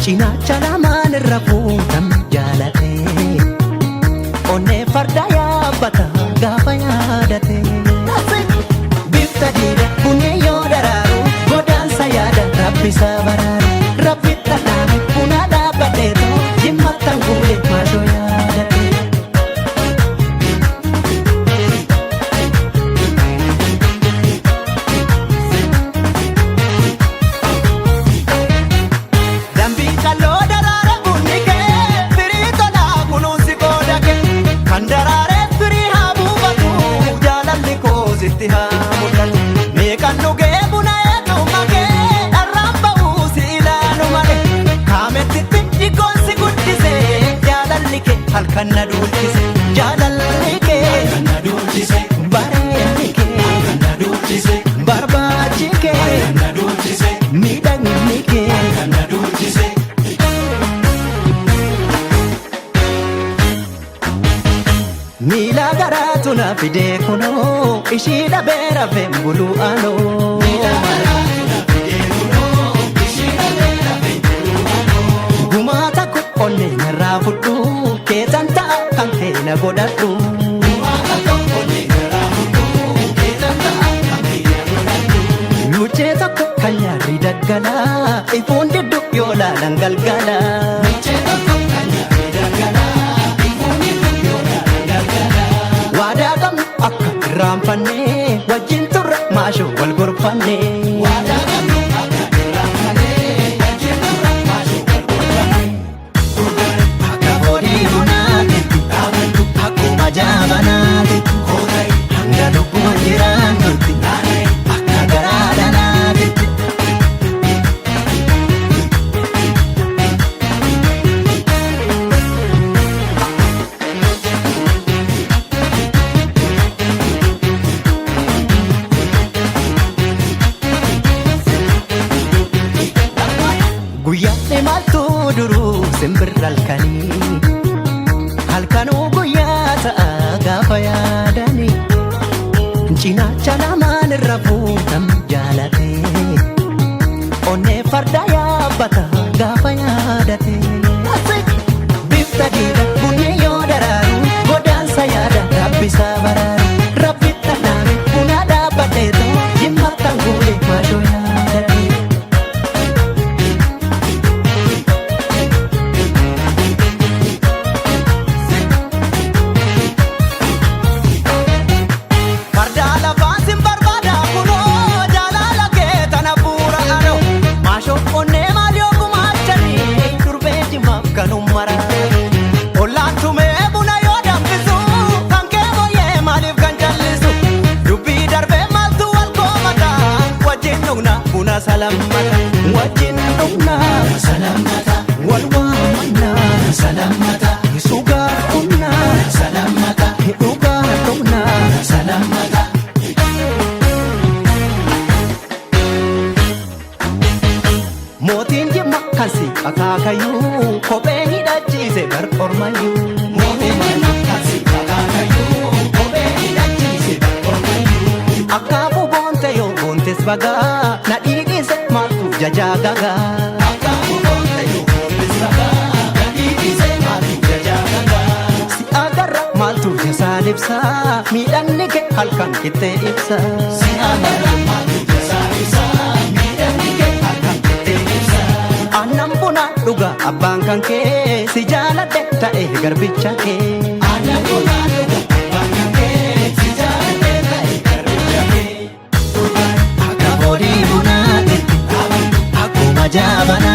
Cinaacha lamaan irra fuutam jaalate. Onnee farda yaabbata gaafa yaadate. Bifta diida bunni yoo daraaru godaansa yaada rabbi isa baraaru. Rabbi dhadhaame buna dhaabbateetu jimmattan guule maashoo yaadate. Dambii qalloo daraara bunni kee firii tolaa kunuunsi qooda kee kan daraaree firii haa buufatu jaalalli koo sitti haa mul'atu. Meeqan dhugee buna eedhuma kee dharraan ba'uu si ilaalu malee kaamettitti jiggoon si guddise jaalalli kee halkan na duulchise jaalalli kee Halkan na duulchise. Bareedni kee Halkan na duulchise. Barbaachi kee Halkan na duulchise. Miidhagni kee Halkan na duulchise. Miila garaatu na fidee kunoo ishii dhabee rafeen buluu anoo. Gumaata ko onnee narraa fudhu keetan ta'a kan kee na godhadhu. Luchee tokko kan nyaarri daggalaa ifuun diddu yoo laalan galgala. Waadaa qabnu akka irraanfanne wajjin turre maashoo wal gorfanne. Akka horii bunaatitti akkuma jaabanaatitti hanga lubbuun jiraannutti akka garaa dhalaatitti. Guyyaa imaltuu duruu simbirra halkanii halkanuu guyyaa ta'a gaafa yaadanii cinaacha lamaan irra fuutam jaalate onnee farda yaabbata gaafa yaadate. Bifta diida bunni yoo daraaru godaansa yaada rabbi isaa baraaru rabbi dhadhaame buna dhaabbateetu jimmattan guule maashoo yaadate. Farda lafaan sin barbaada kunoo jaalala kee tana bu'uura anoo maashoo onnee maal yoo gumaachanii durbee jimaaf kanum maraatu. Ollaan tumee buna yoo danfisu kan kee booyyee maaliif kan callisu dubbii darbee maaltu wal koomata wajjin dhugna buna salammata wajjin dhugna Salammata. Wal waammanna Salammata. Sugaa dhugna Salammata. Dhugaa dhugna. Salammata. Mootiin jimma kan si akaakayyuu kophee hidhachiise bar ormayyuu. Mootiin jimma kan si akaakayyuu kophee hidhachiise bar ormayyuu. Akkaafuu boonte yoo boontes bagaa na dhiidhiise maaltu jajaa gagaa. Akkaafuu boonte yoo boontes bagaa na dhiidhiise maaltu jajaa gagaa. Si agarra maaltu jasaan ibsaa miidhagni kee halkan qixxee ibsa. Si agarra maaltu jasaa ibsaa miidhagni kee halkan qixxee ibsaa. Aannan bunaa dhuga abbaan kan kee si jaaladhe ta'e garbicha kee. Aannan bunaa dhuga abbaan kan kee si jaaladhe ta'e garbicha kee. Akka horii bunaatitti akkuma jaabanaatitti.